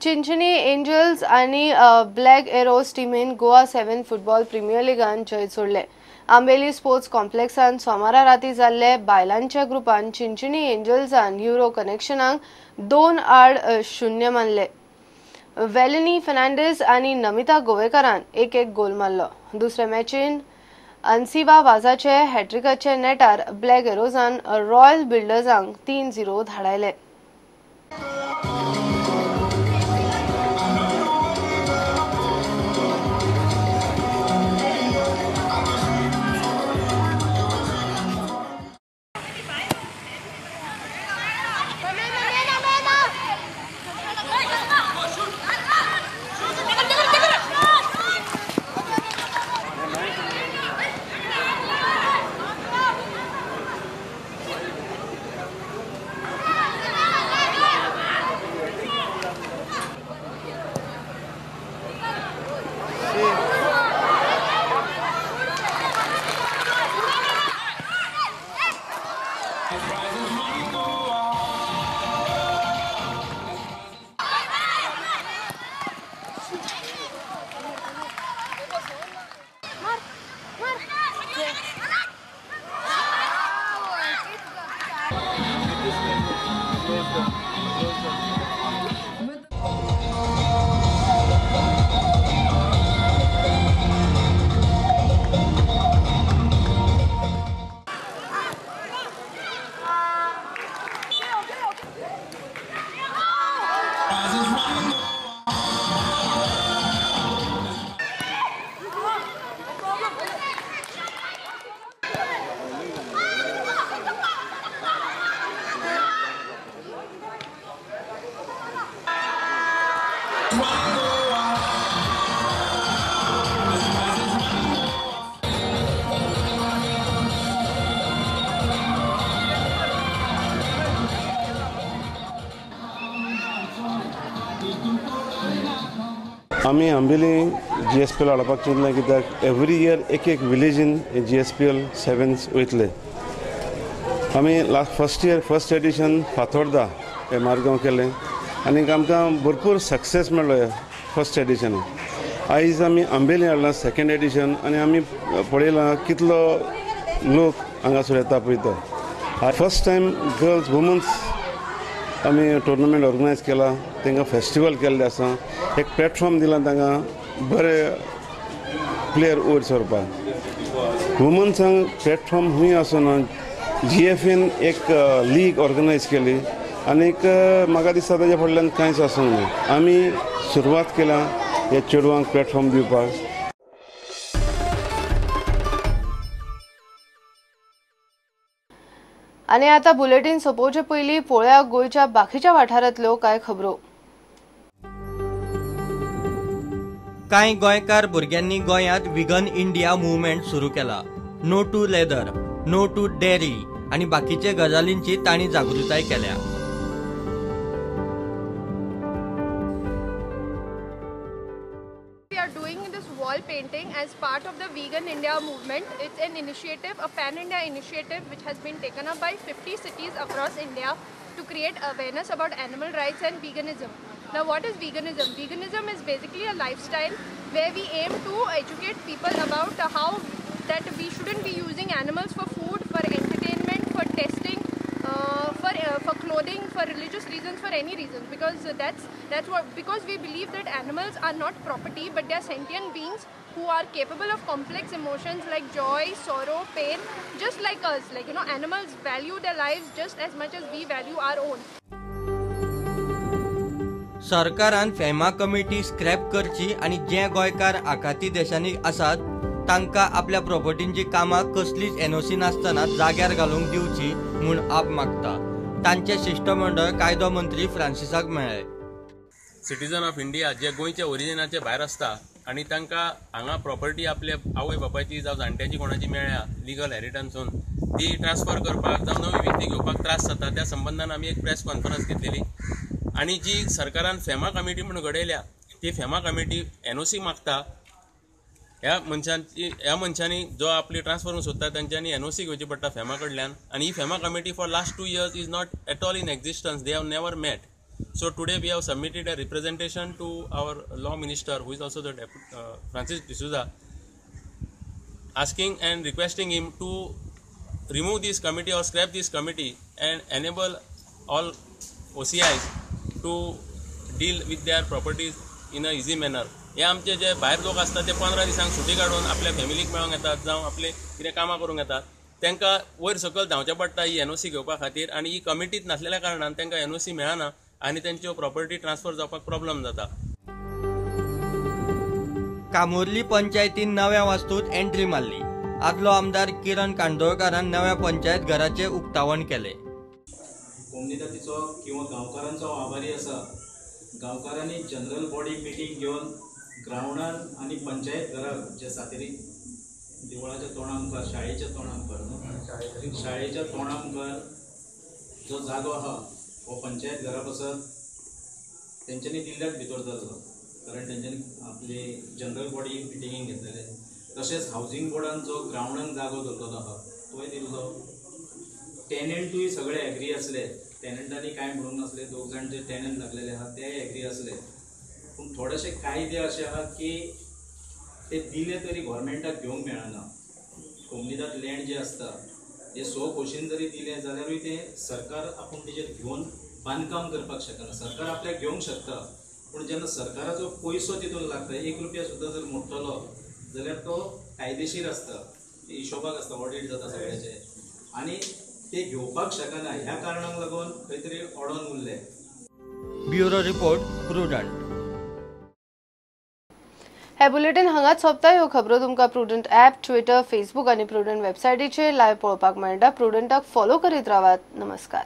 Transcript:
Chinchani angels आनी black arrows टिमीन Goa 7 football premier लिगान जैत जोडले। आंबेली स्पोर्ट्स कॉम्प्लेक्सान सोमारा राती जाल्ले बायलांच्या ग्रुपान चिंचणी एंजल्सान युरो कनेक्शनाक 2-0 मारले। वेलिनी फर्नांडीस आनी नमिता गोवेकरान 1-1 गोल मारलो। दुसरे मॅचीन अन्सिवा वाजाचे हॅट्रिकाचे नेटार ब्लॅक एरोजान रॉयल बिल्डर्सांक 3-0 धाडायले। आमी Ambelim G S P L हाडपाक चिंतलें कित्याक एवरी इयर एक एक विलेजीन G S P L sevens वयतले। आमी last first year first edition Fatorda हे मारगांव केलें आनी आमकां भरपूर सक्सेस मेळ्ळो फर्स्ट एडिशन। आयज आमी आंबेली हाडलां सेकेंड एडिशन आनी आमी पळयलां कितलो लोक हांगासर येता पळय तो। फर्स्ट टायम गर्ल्स वुमन्स आमी टुर्नामेंट ऑर्गनायज केला, तांकां फेस्टिवल केल्लें आसा, एक प्लॅटफॉर्म दिला तांकां बरे प्लेयर वयर सरपाक। वुमन्सांक प्लॅटफॉर्म खंय आसना, जी एफ एन एक लीग ऑर्गनायज केली आनीक म्हाका दिसता ताच्या फाटल्यान कांयच आसूंक ना। आमी सुरवात केला ह्या चेडवांक प्लॅटफॉर्म दिवपाक। आनी आतां बुलेटीन सोंपोवचे पयलीं पळोवया गोंयच्या बाकीच्या वाठारांतल्यो कांय खबरो। कांय गोंयकार भुरग्यांनी गोंयांत विगन इंडिया मुवमेंट सुरू केला। No to leather, no to dairy आनी बाकीचे गजालींची तांणी जागृताय केल्या। We are doing this wall painting as part of the Vegan India movement. It's an initiative, a pan-India initiative which has been taken up by 50 cities across India to create awareness about animal rights and veganism. Now, what is veganism? Veganism is basically a lifestyle where we aim to educate people about how that we shouldn't be using animals for food, for entertainment, for testing, for clothing, for religious reasons, for any reason, because that's what, because we believe that animals are not property but they are sentient beings who are capable of complex emotions like joy, sorrow, pain, just like us. Like, you know, animals value their lives just as much as we value our own. सरकारान FEMA committee scrap करची आनी जे गोंयकार आखाती देशांनी आसात तांकां आपल्या प्रॉपर्टींची कामां कसलीच एनओसी नासतना जाग्यार घालूंक दिवची म्हूण आप मागता। तांचे शिश्टमंडळ कायदो मंत्री फ्रांसिसाक मेळ्ळे। सिटीजन ऑफ इंडिया जे गोंयच्या ओरिजिनाचे भायर आसता आनी तांकां हांगा प्रॉपर्टी आपल्या आवय बापायची जावं जाणट्याची कोणाची मेळ्ळ्या लिगल हेरिटन्सून ती ट्रान्सफर करपाक जावं नवी विकती घेवपाक त्रास जाता। त्या संबंदान आमी एक प्रेस कॉन्फरन्स घेतलेली आनी जी सरकारान फेमा कमिटी म्हूण घडयल्या ती फेमा कमिटी एनओसी मागता। ह्या मनशांनी जो आपली ट्रान्सफर करूंक सोदता तांच्यांनी एनओसी घेवची पडटा फेमा कडल्यान आनी ही FEMA committee for last 2 years is not at all in existence, they have never met. So today we have submitted a representation to our law minister, who is also the Francis D'Souza, asking and requesting him to remove this committee or scrap this committee and enable all OCIs to deal with their properties in a easy manner. हे आमचे जे भायर लोक आसता ते 15 दिसांक सुटी काडून आपल्या फॅमिलीक मेळोंक येतात जावं आपले कितें कामां करूंक येतात, तांकां वयर सकयल धांवचें पडटा ही एनओसी घेवपा खातीर आनी ही कमिटीत नासलेल्या कारणान तांकां एनओसी मेळना आनी तांच्यो प्रॉपर्टी ट्रान्सफर जावपाक प्रॉब्लम जाता. कामुर्ली पंचायतीन नव्या वास्तूत एंट्री मारली. आदलो आमदार किरण कांदोळकारान नव्या पंचायत घराचे उक्तावण केले. कोमुनिदादीचो किंवा गांवकारांचो आभारी आसा. गांवकारांनी जनरल बॉडी मिटींग घेवन ग्रावंडान आनी पंचायत घराक जे सातेरी देवळाच्या तोंडा मुखार, शाळेच्या तोंडा मुखार न्हू, शाळेच्या तोंडा मुखार जो जागो आहा हो पंचायत घरा पासत तेंच्यांनी दिल्ल्याक भितर जालो, कारण तेंच्यांनी आपली जनरल बॉडी मिटिंगेक घेतलेले. तशेंच हावजींग बोर्डान जो ग्रावंडान जागो दवरलेलो आहा तोय दिल्लो. टेनंटूय सगळे एग्री आसले, टेनंटांनी कांय म्हणूंक नासले, दोग जाण जे टेनंट लागलेले आहा तेय एग्री आसले. पूण थोडेशे कायदे अशे आहात की ते दिले तरी गव्हर्मेंटाक घेवंक मेळना. कोमुनिदाद लँड जे आसता ते सो खोशेन जरी दिलें जाल्यारूय तें सरकार आपूण तेजेर घेवन बांदकाम करपाक शकना. सरकार आपल्याक घेवंक शकता, पूण जेन्ना सरकाराचो पयसो तितून लागता, 1 रुपया सुद्दां जर मोडटलो जाल्यार तो कायदेशीर आसता, हिशोबाक आसता, ऑडिट जाता सगळ्याचे, आनी ते घेवपाक शकना. ह्या कारणाक लागून खंय तरी अडोन उरले. Bureau report, Prudent. हे बुलेटिन हांगाच सोंपता. ह्यो खबरो तुमकां प्रुडंट ॲप, ट्विटर, फेसबूक आनी प्रुडंट वेबसायटीचेर लायव्ह पळोवपाक मेळटा. प्रुडंटाक फॉलो करीत रावात. नमस्कार.